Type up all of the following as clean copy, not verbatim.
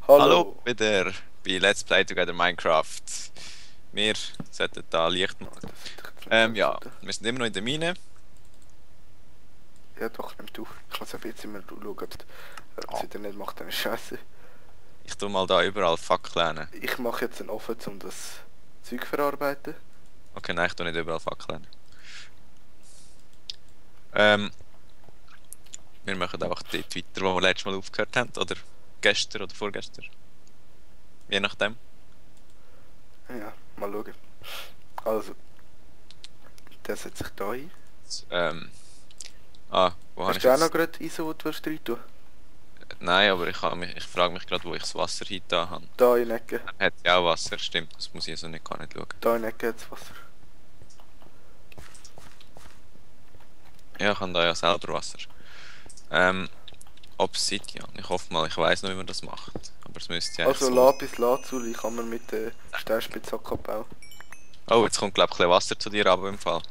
Hallo Hallo! wieder bei Let's Play Together Minecraft. Wir sollten da Licht Oh, machen. das hätte ich jetzt nicht Ja, rausgefunden. wir sind immer noch in der Mine. Ja doch, nimm du. Ich muss ab jetzt immer schauen, ob es Oh, wieder nicht macht, dann ist scheiße. ich tue mal da überall Fackeln hin. Ich mache jetzt einen Ofen, um das Zeug zu verarbeiten. Okay, nein, ich tue nicht überall Fackeln. Ähm, wir machen einfach dort weiter, wo wir letztes Mal aufgehört haben. Oder gestern oder vorgestern. Je nachdem. Ja, mal schauen. Also, der setzt sich da ein. Ähm, wo habe Hast ich du auch noch jetzt... gerade ISO, wo du rein tun? Nein, aber ich frage mich gerade, wo ich das Wasser hinten habe. Da in der Ecke. Hat ja auch Wasser, stimmt. Das muss ich also nicht, gar nicht schauen. Da in der Ecke hat es Wasser. Ja, ich habe da ja selber Wasser. Obsidian. Ich hoffe mal, ich weiß noch, wie man das macht. Aber es müsste ja eigentlich Also so. Lapis Lazuli kann man mit der Steinspitzhacke abbauen. Oh, jetzt kommt glaube ich ein bisschen Wasser zu dir runter im Fall.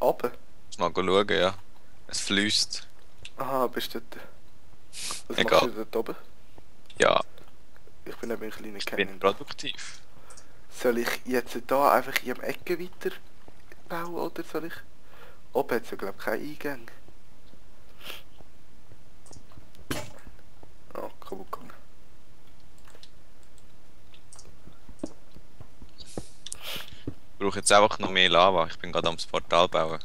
Aber? Muss mal schauen, ja. Es fließt. Aha, bist du dort. Was machst Egal. du dort oben? Ja, Ich bin eben ein kleiner ich bin Canyon. produktiv. Soll ich jetzt da einfach in der Ecke weiter bauen oder soll ich? Oben hat es ja glaube ich keine Eingänge. Oh, kaputt gegangen. Ich brauche jetzt einfach noch mehr Lava. Ich bin gerade am Portal bauen.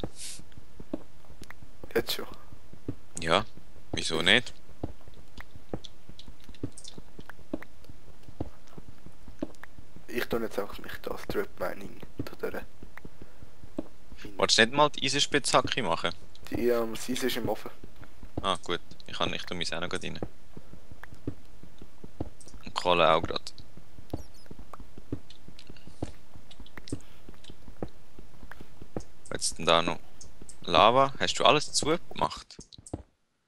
Jetzt schon. Ja, wieso nicht? Ich tue jetzt einfach mich da Strip Mining da durch. Wolltest du nicht mal die Eisenspitzhacke machen? Die Sis ist im Ofen. Ah, gut. Ich kann nicht meins auch noch gerade rein. Und Kohle auch gerade. Jetzt denn da noch Lava. Hast du alles zugemacht?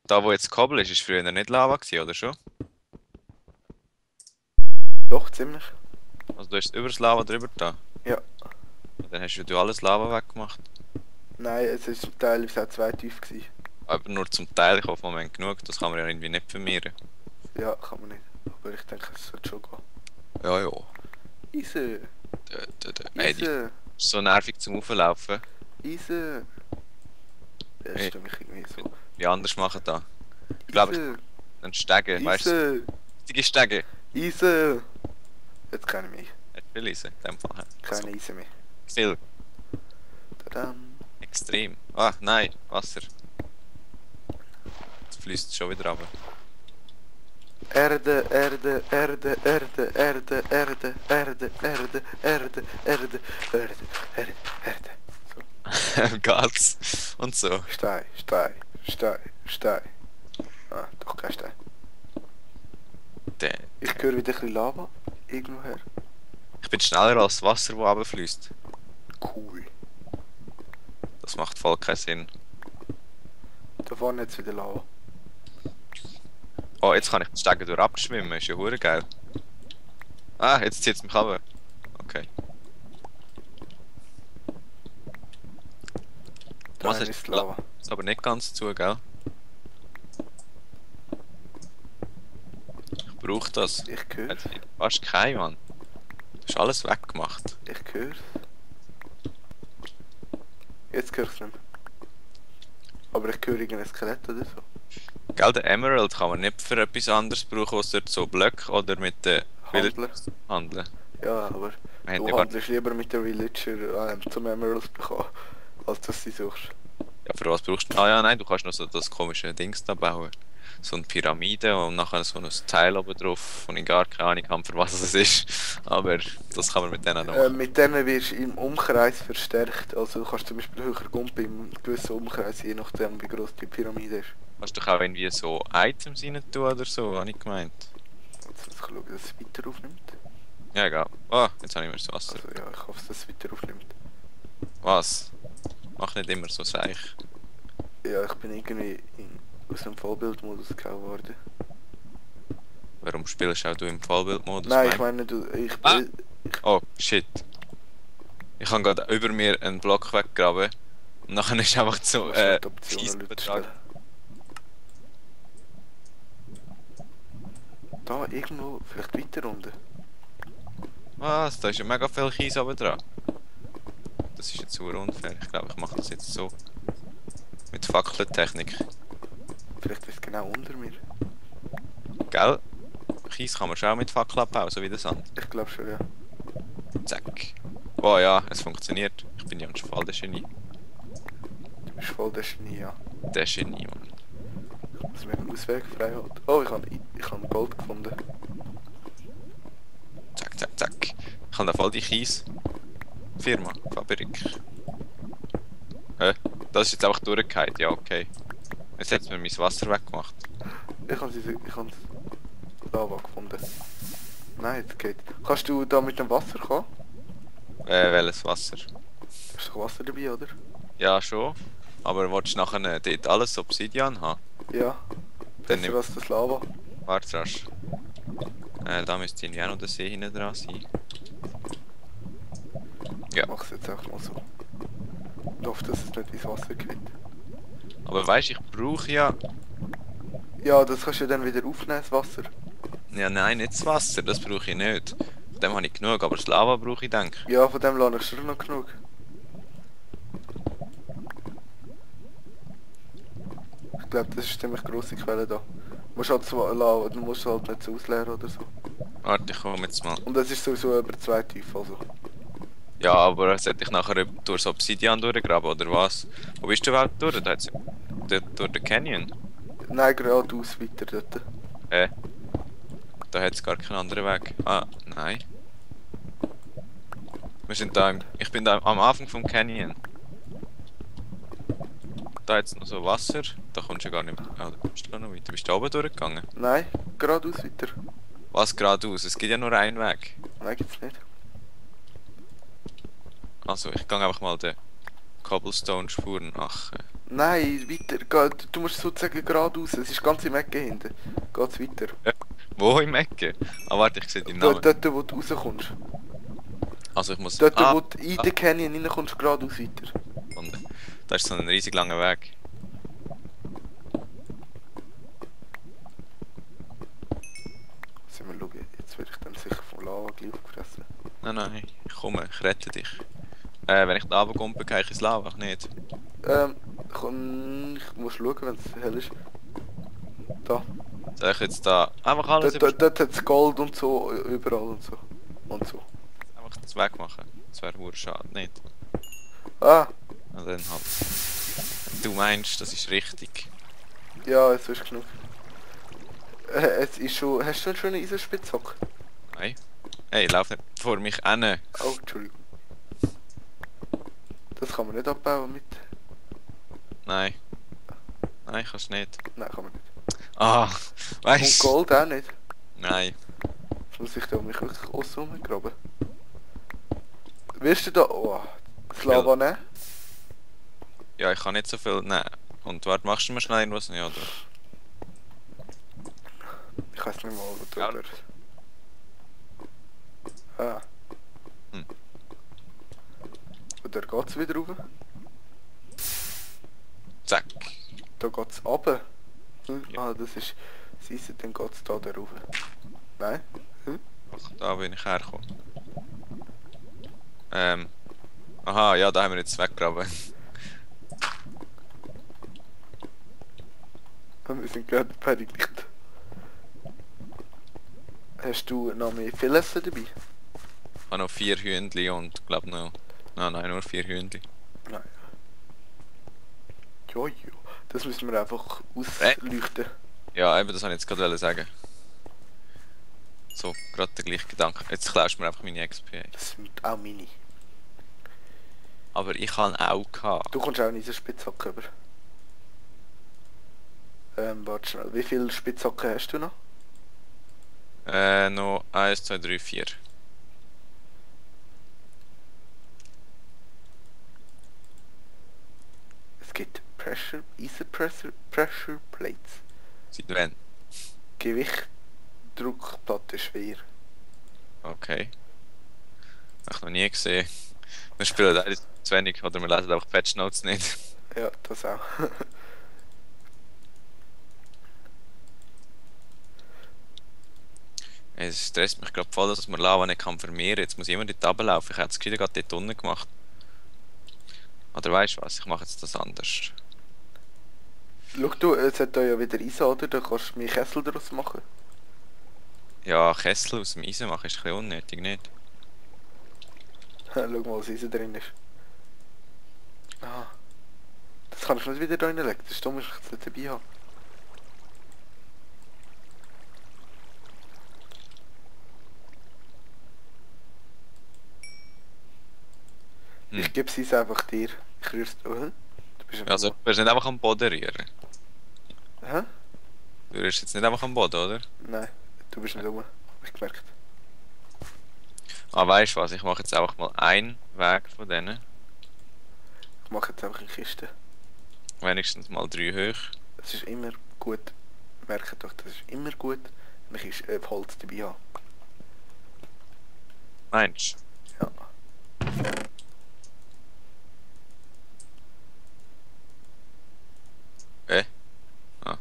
Da wo jetzt Kabel ist, ist früher nicht Lava gewesen, oder schon? Doch, ziemlich. Also du hast über das Lava drüber da. Ja. Dann hast du alles Lava weggemacht. Nein, es ist teilweise auch zwei tief gewesen. Aber nur zum Teil, ich hoffe, Moment genug, das kann man ja irgendwie nicht vermehren. Ja, kann man nicht. Aber ich denke, es sollte schon gehen. Ja, ja. Easy. Ey, die Easy. ist so nervig zum Auflaufen. Easy. Ja, Hey. stimmt mich irgendwie so. Wie anders machen da. Ich glaube, Easy. ein Stege, weißt du? Easy. Richtige Stege. Easy. Jetzt keine mehr. Hat viel Eisen, in dem Fall. Keine So, Easy mehr. viel. Tadam. Extrem. Ah, nein, Wasser. Jetzt fließt schon wieder runter. Erde, Erde, Erde, Erde, Erde, Erde, Erde, Erde, Erde, Erde, Erde, Erde, Erde. Gas und so. Stein, Stein, Stein, Stein. Ah, doch kein Stein. Der- Ich höre wieder ein bisschen Lava irgendwo her. Ich bin schneller als das Wasser, das runterfließt. Cool. Das macht voll keinen Sinn. Da vorne jetzt wieder Lava. Oh, jetzt kann ich den Stegen durch abschwimmen, ist ja hure geil. Ah, jetzt zieht es mich runter. Okay. Da Was ist Lava. ist aber nicht ganz zu, gell? Ich brauche das. Ich höre, Jetzt fast kein, Mann. Du hast alles weggemacht. ich höre. Jetzt höre ich es nicht mehr. Aber ich höre irgendein Skelett oder so. Gell, der Emerald kann man nicht für etwas anderes brauchen, außer so Blöcke oder mit den Handeln. handeln. Ja, aber Wir haben du ja gar- handelst lieber mit den Villager zum Emeralds bekommen, als dass du sie suchst. Ja, für was brauchst du? Ah ja, nein, du kannst noch so das komische Dings da bauen. So eine Pyramide und nachher so ein Teil oben drauf, von ich gar keine Ahnung habe, für was es ist. Aber das kann man mit denen noch machen. Mit denen wirst du im Umkreis verstärkt. Also du kannst zum Beispiel höher gumpen im gewissen Umkreis, je nachdem wie groß die Pyramide ist. Kannst du doch auch irgendwie so Items rein tun oder so, habe ich gemeint. Jetzt muss ich schauen, dass es weiter aufnimmt. Ja, egal. Oh, jetzt habe ich mir das Wasser. Also ja, ich hoffe, dass es weiter aufnimmt. Was? Mach nicht immer so seich. Ja, ich bin irgendwie aus dem Vollbildmodus gehauen worden. Warum spielst auch du im Vollbildmodus? Nein, ich meine, Ah! Oh, shit. Ich habe gerade über mir einen Block weggraben. Und nachher ist einfach so muss halt die fies Optionen Leute Betrag. stellen. Da irgendwo, vielleicht weiter unten. Was? Da ist ja mega viel Kies oben dran. Das ist jetzt super unfair. Ich glaube, ich mache das jetzt so. Mit Fackeltechnik. Vielleicht ist es genau unter mir. Gell? Kies kann man schon auch mit Fackel abbauen, so wie der Sand. Ich glaube schon, ja. Zack. Oh ja, es funktioniert. Ich bin ja ein voll der Genie. Du bist voll der Genie, ja. Der Genie, Mann. Dass mir einen Ausweg frei hat. Oh, ich habe Gold gefunden. Zack, zack, zack. Ich habe da voll die Kies. Firma, Fabrik. Hä? Das ist jetzt einfach durchgehakt, ja okay. Jetzt hat mir mein Wasser weggemacht. Ich habe Lava gefunden. Nein, jetzt geht. Kannst du da mit dem Wasser kommen? Welches Wasser? Hast du Wasser dabei, oder? Ja, schon. Aber willst du nachher dort alles Obsidian haben? Ja. Dann Besser als das Lava. Warte rasch. Da müsste irgendwie auch noch der See hinten dran sein. Ja. Ich mach's jetzt einfach mal so. Und hoffe, dass es nicht ins Wasser geht. Aber weißt du, ich brauche ja... Ja, das kannst du dann wieder aufnehmen, das Wasser. Ja, nein, nicht das Wasser, das brauche ich nicht. Von dem habe ich genug, aber das Lava brauche ich, denke ich. Ja, von dem lade ich schon noch genug. Ich glaube, das ist eine ziemlich grosse Quelle da. Du musst halt, du musst halt nicht so ausleeren oder so. Warte, ich komme jetzt mal. Und es ist sowieso über 2 tief, also. Ja, aber sollte ich nachher durch das Obsidian durchgraben, oder was? Wo bist du überhaupt durch? Durch den Canyon? Nein, geradeaus weiter dort. Da hat es gar keinen anderen Weg. Ah, nein. Wir sind da ich bin da am Anfang vom Canyon. Da jetzt noch so Wasser. Da kommst du gar nicht mehr. Ah, da kommst du noch weiter. Bist du da oben durchgegangen? Nein, geradeaus weiter. Was geradeaus? Es gibt ja nur einen Weg. Nein, gibt's nicht. Also, ich gehe einfach mal den Cobblestone-Spuren nach. Nein, weiter. Du musst sozusagen geradeaus. Es ist ganz im Ecke hinten. Geht's weiter. Wo im Ecke? Ah, warte, ich sehe den Namen. Dort, wo du rauskommst. Also, ich muss... Dort, wo du in den Canyon reinkommst, geradeaus weiter. Und da ist so ein riesig langer Weg. Sollen wir schauen, jetzt werde ich dann sicher vom Lava gleich aufgefressen. Nein, nein, ich komme, ich rette dich. Wenn ich da runterkomme, gehe ich ins Lava, nicht? Ich muss schauen, wenn es hell ist. Da. Soll ich jetzt da einfach alles Dort hat es Gold und so, überall und so. Und so. einfach das wegmachen? Das wäre wohl schade, nicht? Ah, Na dann halt. Du meinst, das ist richtig. ja, es ist genug. Es ist schon... Hast du schon eine Eisenspitzhacke? Nein. Hey, lauf nicht vor mich hin. Oh, Entschuldigung. Das kann man nicht abbauen mit... Nein. Nein, kannst nicht. Nein, kann man nicht. Ah, Und weißt du? Gold auch nicht. Nein. Jetzt muss ich da mich wirklich aussen rumgraben. Wirst du da... Oh, das Lava nehmen? Ja, ich kann nicht so viel nehmen. Und warte, machst du mir schnell irgendwas? Ja, da. Ich weiß nicht mal, wo du Ja. wirst. Ah. Hm. Und da geht's wieder rauf. Zack. Da geht's runter. Hm? Ja. Ah, das ist... Siehst du, dann geht's da rauf. Nein? Hm? Ach, da bin ich hergekommen. Aha, ja, da haben wir jetzt weggraben. Wir sind gerade fertig. Hast du noch mehr Filessen dabei? Ich habe noch 4 Hühnchen und glaube noch... Nein, nur 4 Hühnchen. Nein. Jojo. Das müssen wir einfach ausleuchten. Ja, eben, das wollte ich jetzt gerade sagen. So, gerade der gleiche Gedanke. Jetzt klaust du mir einfach meine XP. Das sind auch meine. Aber ich habe auch gehabt. Du kommst auch in diese Spitzhacke über. Warte schnell. Wie viele Spitzhacken hast du noch? Noch 1, 2, 3, 4. Es gibt Pressure Plates. Seit wann? Gewicht, Druckplatte, schwer. Okay. Habe ich noch nie gesehen. Wir spielen leider zu wenig oder wir lesen einfach Patch Notes nicht. Ja, das auch. Es stresst mich gerade voll, dass man Lava nicht kann vermehren. Jetzt muss ich immer dort runterlaufen. Ich hätte es gerade dort unten gemacht. Oder weißt du was? Ich mache jetzt das anders. Schau du, es hat da ja wieder Eisen, oder? Da kannst du mir Kessel daraus machen. Ja, Kessel aus dem Eisen machen ist ein bisschen unnötig, nicht? Schau mal, was Eisen drin ist. Ah. Das kann ich nicht wieder da reinlegen. Das ist dumm, dass ich es nicht dabei habe. Ich gebe es einfach dir. Ich rühr's... Oh, hä? Du bist Also, du wirst nicht einfach am Boden rühren. Hä? Du rührst jetzt nicht einfach am Boden, oder? Nein, du bist nicht rum. Hab ich gemerkt. Ah, weißt du was? Ich mache jetzt einfach mal einen Weg von denen. Ich mache jetzt einfach eine Kiste. Wenigstens mal 3 hoch. Es ist immer gut. Merkt doch, das ist immer gut, wenn ich Holz dabei habe. Meinst Ja. du? Ah.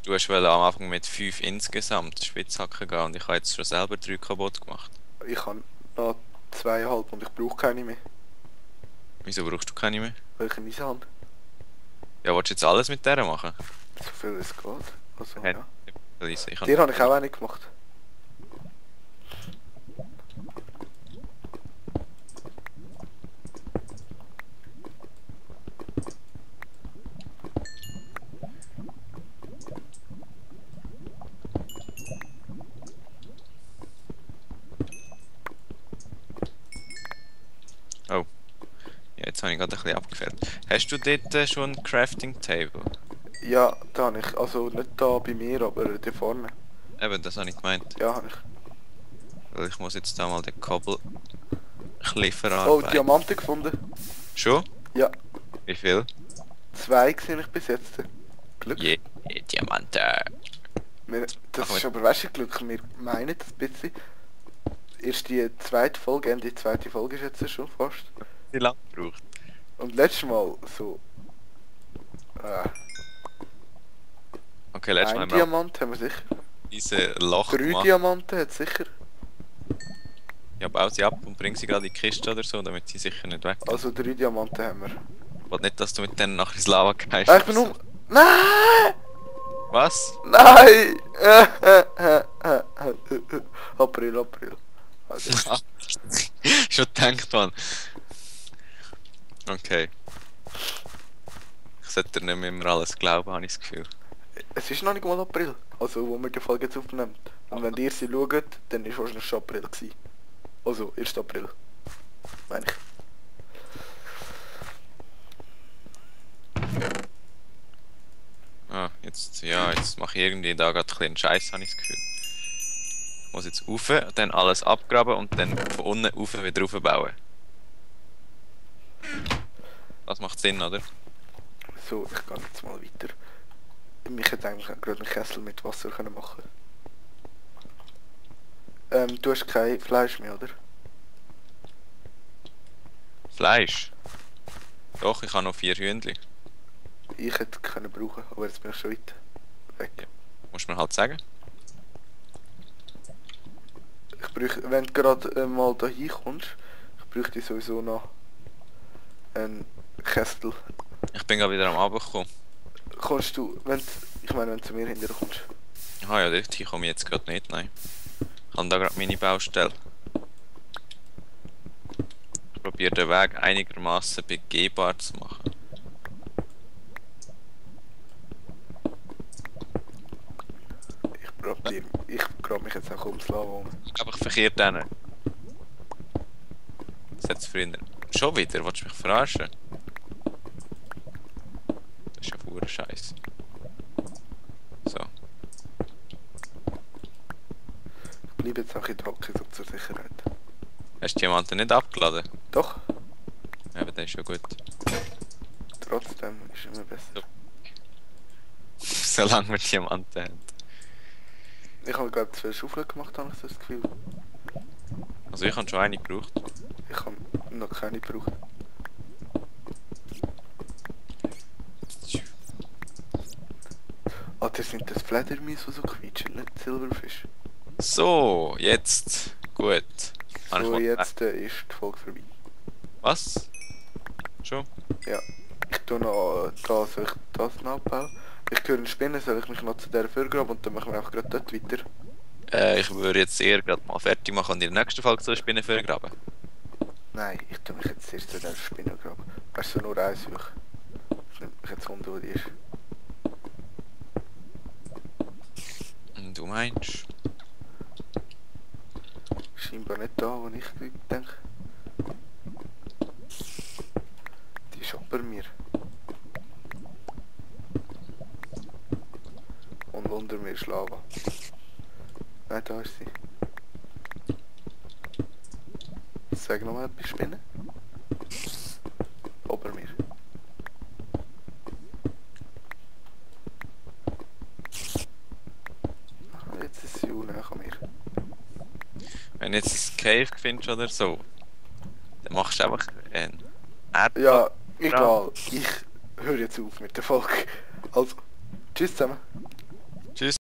Du hast am Anfang mit 5 insgesamt Spitzhacken gehen und ich habe jetzt schon selber 3 kaputt gemacht. Ich habe noch 2,5 und ich brauche keine mehr. Wieso brauchst du keine mehr? Weil ich eine habe. Ja, willst du jetzt alles mit der machen? So viel es geht. Also, Hey, ja. Ich Dir habe ich auch eine gemacht. Oh. Ja, jetzt habe ich gerade ein bisschen abgefällt. Hast du dort schon ein Crafting Table? Ja, da habe ich. Also nicht da bei mir, aber da vorne. Eben, das habe ich gemeint. Ja, habe ich. Weil ich muss jetzt da mal den Kobbel ein bisschen Oh, verarbeiten. Diamanten gefunden. Schon? Ja. Wie viel? 2 sehe ich bis jetzt. Glück. Je, Diamanten. Das Ach, ist aber weißt du Glück, wir meinen das ein bisschen. Erst die zweite Folge, die zweite Folge ist jetzt schon fast. Wie lange gebraucht? Und letztes Mal so... Okay, letztes Mal ein haben wir auch Diamant haben wir sicher. diese Loch 3 gemacht. Diamanten hat sicher. Ja, bau sie ab und bring sie gerade in die Kiste oder so, damit sie sicher nicht weg. Also 3 Diamanten haben wir. Ich will nicht, dass du mit denen nachher ins Lava gehst. Ich bin um... Nein! Was? Nein! April, April. Also, Schon gedacht, Mann. Okay. Ich sollte dir nicht mehr immer alles glauben, habe ich das Gefühl. es ist noch nicht mal April. Also wo wir die Folge jetzt aufnehmen. Und wenn ihr sie schaut, dann ist wahrscheinlich schon April gewesen. Also 1. April. Meine ich. Ah, jetzt mache ich irgendwie da gerade ein bisschen Scheiß, habe ich das Gefühl. Ich muss jetzt rauf, dann alles abgraben und dann von unten rauf wieder raufbauen. Das macht Sinn, oder? So, ich gehe jetzt mal weiter. Ich hätte eigentlich gerade einen Kessel mit Wasser können machen. Du hast kein Fleisch mehr, oder? Fleisch? Doch, ich habe noch 4 Hühnchen. Ich hätte können brauchen, aber jetzt bin ich schon weit weg. Ja. Musst du mir halt sagen. Ich bräuchte, wenn du gerade mal da hinkommst, ich bräuchte sowieso noch einen Kessel. Ich bin gerade wieder am Abend gekommen. Kannst du, wenn du zu mir hinterher kommst. Ah ja, dort hier komme ich jetzt gerade nicht, nein. Ich habe da gerade meine Baustelle. Ich probiere den Weg einigermaßen begehbar zu machen. Ich grabe mich jetzt auch ums Lava um. Einfach verkehrt hin. Das hat's früher. Schon wieder? Willst du mich verarschen? Das ist ja pure Scheiße. So. Ich bleibe jetzt auch in der Hocke so zur Sicherheit. Hast du jemanden nicht abgeladen? Doch, Ja, aber das ist ja gut. trotzdem ist immer besser. Solange wir jemanden haben. Ich habe glaube 2 Schaufeln gemacht, habe ich so das Gefühl. Also ich habe schon eine gebraucht. Ich habe noch keine gebraucht. Oder sind das Fledermäuse, die so quietschen, nicht Silberfisch? So, jetzt. Gut. Habe ich So, mal- jetzt ist die Folge vorbei. Was? Schon? Ja. Ich tue noch soll ich das noch abbauen? Ich höre eine Spinne, soll ich mich noch zu der vorgraben und dann machen wir einfach gerade dort weiter. Ich würde jetzt eher gerade mal fertig machen und in der nächsten Folge zur Spinne vorgraben. Nein, ich tue mich jetzt erst zu der Spinne graben. Weißt du, nur eins suchen. Ich nehme mich jetzt Hunde, wo die ist. Und du meinst? Scheinbar nicht da, wo ich denke. Die ist auch bei mir. Und unter mir ist Lava. Nein, da ist sie. Sag nochmal etwas, Spinne. Ober mir. Ah, jetzt ist sie auch näher an mir. Wenn du jetzt ein Cave findest oder so, dann machst du einfach ein Erdball. Ja, egal. Ich höre jetzt auf mit der Folge. Also, tschüss zusammen.